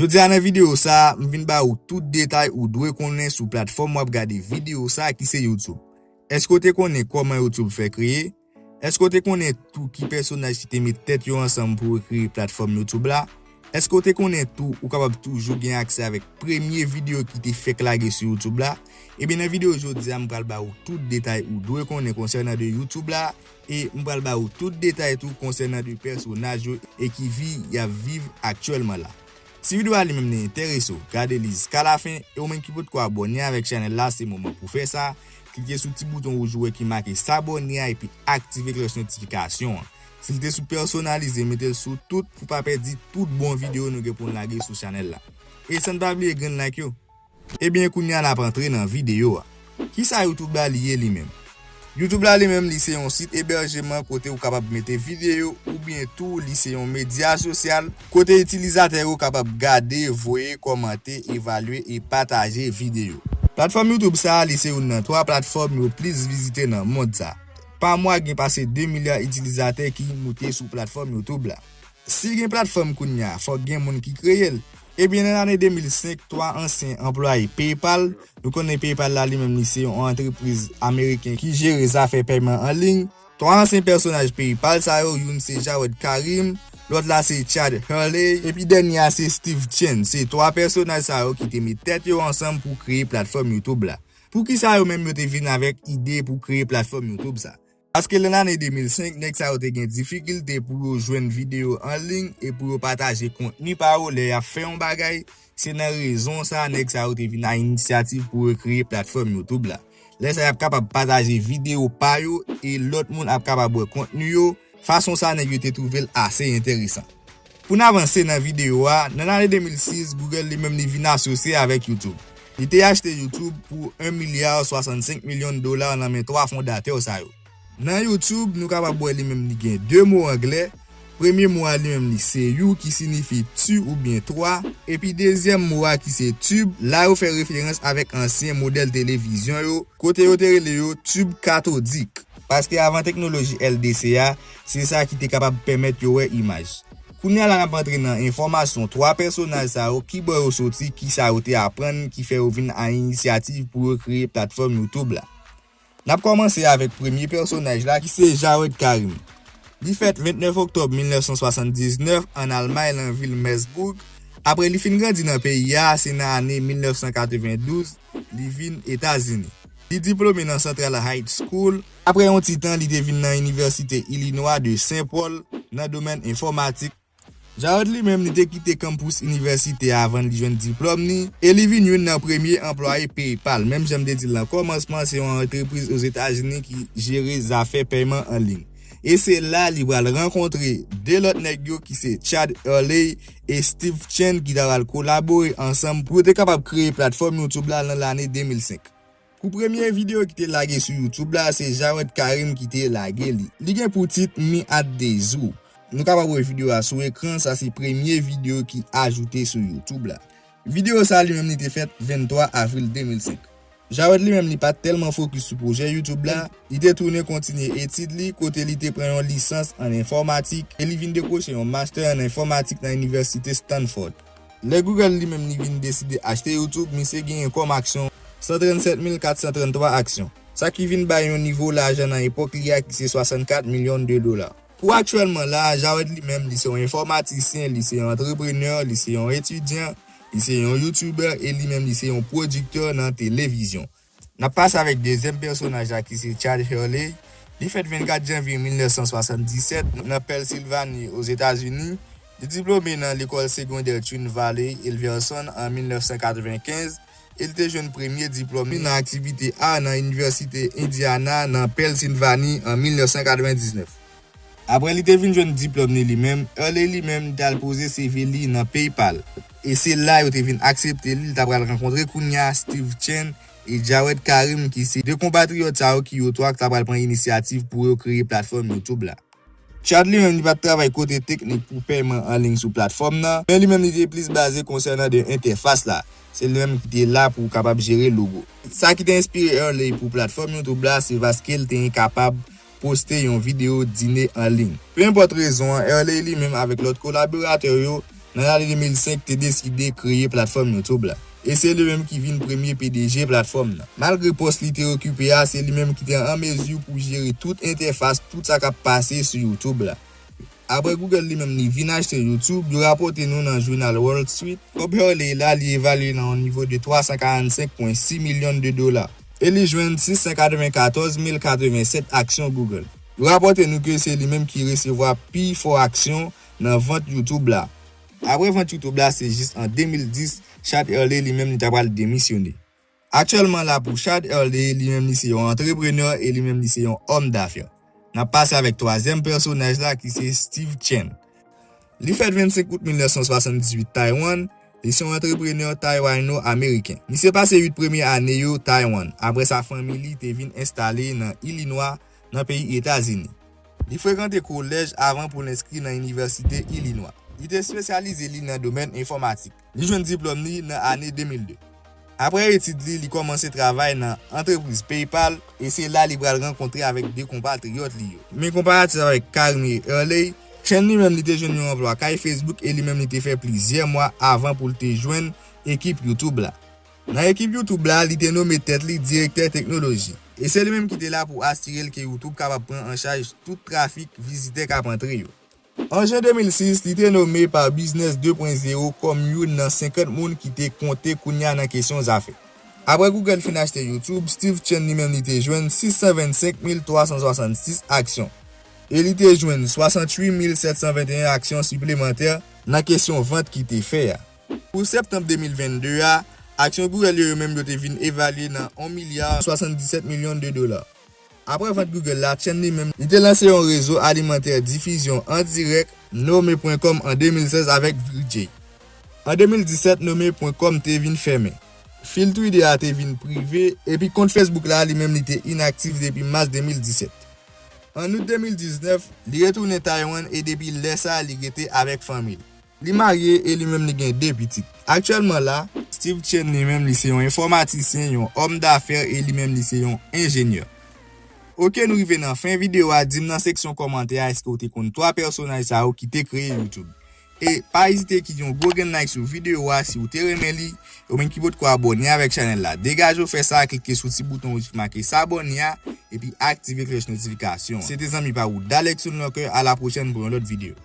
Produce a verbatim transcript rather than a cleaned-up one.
Jodi a nan videyo sa a, m vin ba ou tout detay ou dwe konnen sou platfòm w ap gade videyo sa a ki se YouTube. Èske w te konnen kòman YouTube fè kreye? Èske w te konnen tou ki pèsonaj ki te met tèt yo ansanm pou yo kreye platfòm YouTube la? Èske w te konnen tou ou kapab toujou gen aksè avèk premye videyo ki te fèk lage sou YouTube la? Ebyen, nan videyo jodi a, m pral ba ou tout detay ou dwe konnen konsènan de YouTube la, e m pral ba ou tout detay tou konsènan de pèsonaj yo e ki vi y ap viv aktyèlman la. Si videyo a li menm li enterese w, gade li jiska lafen, e ou menm ki potko abòne avèk chanèl la, se moman pou fè sa. Klike sou ti bouton wouj ou wè ki make s'abonner a epi aktive klòch notifikasyon an. Si l te sou pèsonalize, mete l sou tout pou pa pèdi tout bon videyo nou gen pou n lage sou chanèl la. E san n pa bliye grenn like yo. Ebyen, kounye a n ap antre nan videyo a. Kisa YouTube la li ye li menm? YouTube la li menm li se yon sit ebèjeman kote ou kapab mete videyo oubyen tou li se yon medya sosyal kote itilizatè yo kapab gade, voye, kòmante, evalye e pataje videyo. Platfòm YouTube sa a li se youn nan twa platfòm yo plis vizite nan mond sa. Pa mwa gen pase de milya itilizatè ki moute sou platfòm YouTube la. Si gen platfòm kounye a, fòk gen moun ki kreye l. Ebyen, nan lane de mil senk, twa ansyen anplwaye PayPal, nou konnen PayPal la li menm li se yon antrepriz ameriken ki jere zafè pèman an liy. Twa ansyen pèsonaj PayPal sa yo, youn se Jawed Karim, lòt la se Chad Hurley, epi dènye a se Steve Chen. Se twa pèsonaj sa yo ki te met tèt yo ansanm pou kreye platfòm YouTube la. Poukisa yo menm yo te vin avèk ide pou kreye platfòm YouTube sa? Paske nan lane de mil senk, nèg sa yo te gen difikilte pou yo jwenn videyo an liy e pou yo pataje kontni pa yo lè y ap fè yon bagay. Se nan rezon sa a nèg sa yo te vin a inisyativ pou yo kreye platfòm YouTube la. Lè sa y ap kapab pataje videyo pa yo e lòt moun ap kapab wè kontni yo. Fason sa nèg yo te twouve l ase enteresan. Pou n avanse nan videyo a, nan lane de mil sis, Google li menm li vin asosye avèk YouTube. Li te achte YouTube pou en milya swasannsenk milyon dola nan men twa fondatè sa yo. Nan YouTube, nou kapab wè li menm li gen de mo anglè. Premye mo a li menm li se you ki siyifi tu oubyen twa, epi dezyèm mo a ki se tube, la yo fè referans avèk ansyen modèl televizyon yo, kote yo te rele yo tube kathodik. Paske avan teknoloji L D C a, se sa ki te kapab pèmèt yo wè imaj. Kounye a la n ap antre nan enfòmasyon twa pèsonaj sa yo, kibò yo soti, kisa yo te aprann ki fè yo vin a inisyativ pou yo kreye platfòm YouTube la. N ap kòmanse avèk premye pèsonaj la ki se Jawed Karim. Li fèt vennèf oktòb mil nèf san swasanndiznèf ann Almay nan vil Mersbourg. Apre li fin grandi nan peyi a, se nan ane mil nèf san katrevendouz li vin Etazini. Li diplome nan Central High School. Apre yon ti tan, li te vin nan Inivèsite Illinois de Saint Paul nan domèn enfòmatik. Jawed li menm, li te kite kanpous inivèsite a avan li jwenn diplòm ni, e li vin youn nan premye anplwaye PayPal. Menm jan m te di l nan kòmansman, se yon antrepriz Ozetazini ki jere zafè pèman an liy. E se la li pral rankontre de lòt nèg yo ki se Chad Hurley e Steve Chen ki ta pral kolabore ansanm pou yo te kapab kreye platfòm YouTube la nan lane de mil senk. Pou premye videyo ki te lage sou YouTube la, se Jawed Karim ki te lage li. Li gen pou tit Me at the Zoo. Nou kapab wè videyo a sou ekran, sa se premye videyo ki ajoute sou YouTube la. Videyo sa li menm li te fèt venntwa avril de mil senk. Jawed li menm li pa t tèlman fokis sou pwojè YouTube la, li te tounen kontinye etid li kote li te pran yon lisans an enfòmatik e li vin dekwoche yon master an enfòmatik nan inivèsite Stanford. Lè Google li menm li vin deside achte YouTube, misye genyen kòm aksyon san trannsèt mil kat san tranntwa aksyon, sa ki vin bay yon nivo lajan nan epòk li a ki se swasannkat milyon de dola. Pou aktyèlman la, Jawed li menm li se yon enfòmatisyen, li se yon antreprenè, li se yon etidyan, li se yon YouTuber e li menm li se yon pwodiktè nan televizyon. N ap pase avèk dezyèm pèsonaj la ki se Chad Hurley. Li fèt vennkat janvye mil nèf san swasanndisenk nan Pènsilvani, Ozetazini. Li diplome nan lekòl segondè Twin Valley Hilversum an mil nèf san katrevenkenz e li te jwenn premye diplòm li nan aktivite a nan Inivèsite Indiana nan Pènsilvani an mil nèf san katrevendiznèf. Apre li te vin jwenn diplòm li li menm, Hurley li menm li t al poze C V li nan PayPal. E se la yo te vin aksepte li, li ta pral rankontre kounye a Steve Chen e Jawed Karim ki se de konpatriyòt sa yo ki yo twa ki ta pral pran inisyativ pou yo kreye platfòm YouTube la. Chad li menm li pa t travay kote teknik pou pèman an liy sou platfòm nan, men li menm li te plis baze konsènan de entèfas la. Se li menm ki te la pou kapab jere logo. Sa ki te enspire Hurley pou platfòm YouTube la, se paske l te enkapab poste yon videyo dine an liy. Pe enpòt rezon an, Hurley li menm avèk lòt kolaboratè yo, nan lane de mil senk, te deside kreye platfòm YouTube la. E se li menm ki vin premye P D G platfòm nan. Malgre pòs li te okipe a, se li menm ki te an mezi pou jere tout entèfas, tout sa k ap pase sou YouTube la. Apre Google li menm li vin achte YouTube, yo rapòte nou nan jounal Wall Street, kòb Hurley la li evalye nan yon nivo de twa san karannsenk pwen sis milyon de dola. E li jwenn sis san katrevenkatòz mil katrevennsèt aksyon Google. Yo rapòte nou ke se li menm ki resevwa pi fò aksyon nan vant YouTube la. Apre vant YouTube la, se jis an de mil dis, Chad Hurley li menm li ta pral demisyone. Aktyèlman la pou Chad Hurley, li menm li se yon antreprenè e li menm li se yon òm dafè. N ap pase avèk twazyèm pèsonaj la ki se Steve Chen. Li fèt vennsenk out mil nèf san swasanndizuit Taiwan, li se yon antreprenè taiwano-ameriken. Misye pase uit premye ane yo Taiwan, apre sa fanmi li te vin enstale nan Ilinwa, nan peyi Etazini. Li frekante kolèj avan pou l enskri nan Inivèsite Ilinwa. Li te espesyalize li nan domèn enfòmatik. Li jwenn diplòm li nan ane de mil de. Apre etid li, li kòmanse travay nan antrepriz PayPal e se la li pral rankontre avèk de konpatriyòt li yo. Men konparatif avèk Carmé Hurley, Chen li menm li te jwenn yon anplwa kay Facebook e li menm li te fè plizyè mwa avan pou l te jwenn ekip YouTube la. Nan ekip YouTube la, li te nome tèt li direktè teknoloji. E se li menm ki te la pou asire l ke YouTube kapab pran an chaj tout trafik vizitè k ap antre yo. An jen de mil sis, li te nome pa Business de pwen zewo kòm youn nan senkant moun ki te konte kounye a nan kesyon zafè. Apre Google fin achte YouTube, Steve Chen li menm li te jwenn sis san vennsenk mil twa san swasannsis aksyon. E li te jwenn swasanntuit mil sèt san venteyen aksyon siplemantè nan kesyon vant ki te fè a. Pou septanm de mil vennde a, aksyon Google yo, yo menm yo te vin evalye nan yon milya swasanndisèt milyon de dola. Apre vant Google la, Chen li menm, li te lanse yon rezo alimantè difizyon an dirèk, nome pwen kòm an de mil sèz avèk Vijay. An de mil disèt, nome pwen kòm te vin fèmen. Fil Twitter a te vin prive, epi kont Facebook la, li menm li te inaktif depi mas de mil disèt. An out de mil diznèf, li retounen Taiwan e depi lè sa a, li rete avèk fanmi l. Li marye e li menm li gen de pitit. Aktyèlman la, Steve Chen li menm li se yon enfòmatisyen, yon òm dafè e li menm li se yon enjenyè. Oke, nou rive nan fen videyo a, di m nan seksyon kòmantè a èske w te konn twa pèsonaj sa yo ki te kreye YouTube. E pa ezite kite yon gwo grenn like sou videyo a si w te renmen li, ou menm ki potko abòne avèk chanèl la. Degaje w fè sa, klike sou ti bouton wouj ki make sabòne a, epi aktive klòch notifikasyon an. Se te zanmi pa w Dalekson Lòkè, a la pwochèn pou yon lòt videyo.